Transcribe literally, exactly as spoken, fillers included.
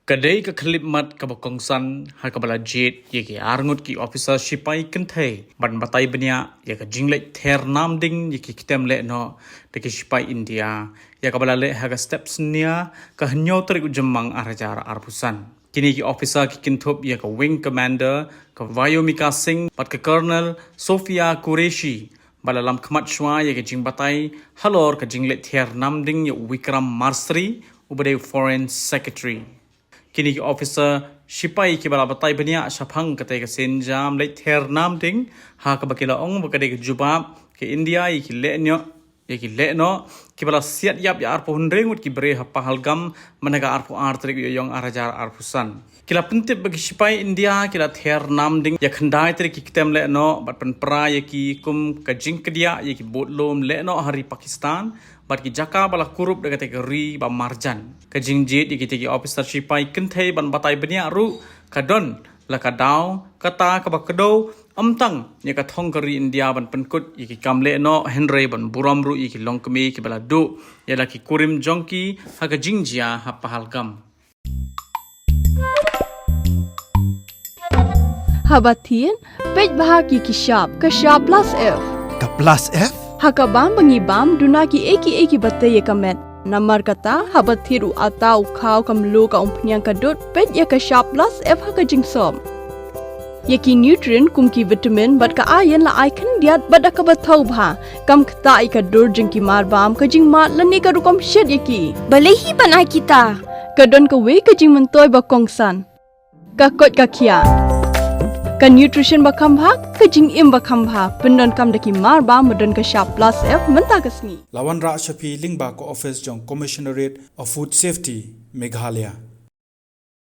Ka dei ka khyllipmat kaba kongsan ha kaba la jied ïa ki arngut ki officer shipai kynthei ban batai bniah ïa ka jingleit ther nam ding ïa ki ktem lehnoh da ki shipai India, ïa kaba la leh ha ka step synñia ka hynñiew tarik u Jymmang ar hajar arphew san. Kine ki officer ki kynthup ïa ka Wing Commander, ka Vayomika Singh bad ka Colonel Sophia Qureshi, ba la lam khmat shuwa ïa ka jingbatai halor ka jingleit ther nam ding ïa u Vikram Masri, uba dei u Foreign Secretary. Kine ki officer shipai kiba la batai bniah shaphang katei ka sienjam leit ther nam ding, ha kaba ki la ong ba ka dei ka jubab ka India ïa ki lehnoh, ïa ki lehnoh kiba la siat ïap ïa arphew hynriew ngut ki briew ha Pahalgam mynta ka arphew ar tarik u Ïaïong ar hajar arphew san. Ki la pyntip ba ki shipai India ki la ther nam ding ïa khyndai tarik ki ktem lehnoh bad pynpra ïa ki kum ka jingkdiah ïa ki budlum lehnoh ha ri Pakistan bad ki jaka ba la kurup da katei ka ri ba marjan. Ka jingjied ïa kitei ki officer shipai kynthei ban batai bniah ruh ka don la ka daw kata kaba kdew, ym tang ïa ka thong ka ri India ban pynkut ïa ki kam lehnoh hynrei ban burom ruh ïa ki longkmie kiba la duh ïa la ki kurim jong ki ha ka jingjia ha Pahalgam. Haba thied, peit bha ki ki shap, ka shap plus F. Ka plus F? Ha ka bam ba ngi bam, duna ki ei ki ei kiba tei ïa ka met. Namar kata, haba thied u atta u khaw ka mluh ka umphniang ka dud, peit ïa ka shap plus F ha ka jingsop. Ïa ki nutrient kum ki vitamin bad ka iron la ai khyndiat bad da kaba thaw bha. Kam ktah ïa ka dur jong ki mar bam, ka jingmad lane ka rukom shet ïa ki. Balei hi ban ai kita? Ka don kawei ka jingmyntoi ba kongsan. Ka koit ka khiah. Ka nutrition ba kham bha, ka jingim ba kham bha, pyndonkam da ki mar bam ba don ka shap plus F mynta ka sngi. La wanrah sha phi lyngba ka office jong Commissionerate of Food Safety, Meghalaya.